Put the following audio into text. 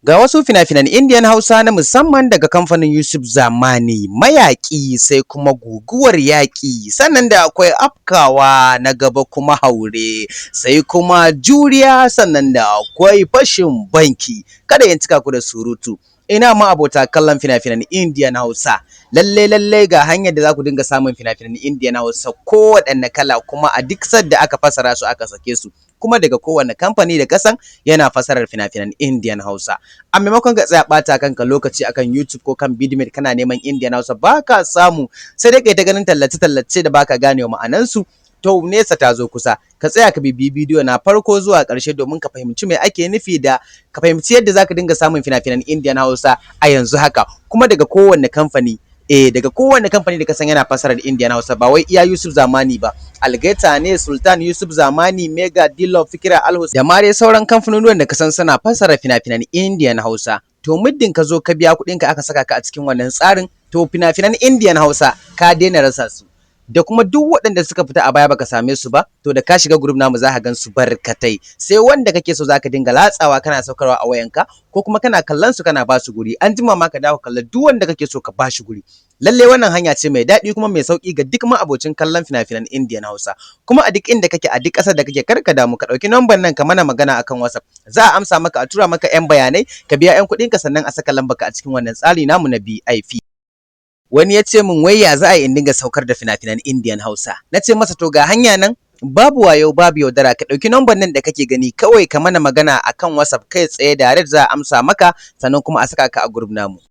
Ga wasu fina-finan Indian Hausa na musamman daga kamfanin Yusuf Zamani, Mayaƙi, sai kuma Guguwar Yaƙi, sannan da akwai Afkawa, na gaba kuma Haure, sai kuma Juriya, sannan da akwai Fashin Banki. Kada in cika ku da surutu. Ina ma abota kallon fina-finan Indian Hausa. Lalle lalle ga hanyar da za ku dinga samun fina-finan Indian Hausa kowaɗanne kala, kuma a duk sadda aka fasara su aka sake su. Kuma daga kowane kamfani da kasan yana fasarar fina-finan Indian Hausa. A maimakon ka tsaya ɓata kanka lokaci akan YouTube ko kan Vidmate kana neman Indian Hausa baka samu, sai dai kai ta ganin tallace-tallace da baka ganewa ma'anansu. To, nesa ta zo kusa, ka tsaya ka bibiyi bidiyo na farko zuwa ƙarshe domin ka fahimci me ake nufi da ka fahimci yadda zaka dinga samun fina-finan Indian Hausa a yanzu haka, kuma daga kowanne kamfani. Daga kowanne kamfani da ka san yana fasarar Indian Hausa, ba wai iya Yusuf Zamani ba. Algaita ne, Sultan, Yusuf Zamani, Mega, Dilo, Fikira, Alhus da ma dai sauran kamfanonuwan da ka san suna fasara fina-finan Indian Hausa. To, muddin ka zo ka biya kuɗin ka aka saka ka a cikin wannan tsarin, to fina-finan Indian Hausa ka daina rasa su. Da kuma duk waɗanda suka fita a baya baka same su ba, to da ka shiga group namu za ka gan su barkatai. Sai wanda kake so za ka dinga latsawa kana saukarwa a wayanka, ko kuma kana kallon su kana ba su guri. An jima ma ka dawo kalla duk wanda kake so ka ba shi guri. Lalle wannan hanya ce mai daɗi kuma mai sauƙi ga duk ma'abocin kallon fina-finan Indian Hausa. Kuma a duk inda kake, a duk ƙasar da kake, kar ka damu, ka ɗauki number nan ka mana magana akan WhatsApp. Za a amsa maka, a tura maka 'yan bayanai, ka biya 'yan kuɗinka, sannan a saka lambarka a cikin wannan tsari namu na VIP. Wani ya ce min wai ya za a yi in dinga saukar da fina-finan Indian Hausa. Na ce masa to ga hanya nan, babu wayo babu yaudara, ka ɗauki number nan da kake gani kawai ka mana magana akan WhatsApp kai tsaye, direct za a amsa maka, sannan kuma a saka ka a group namu.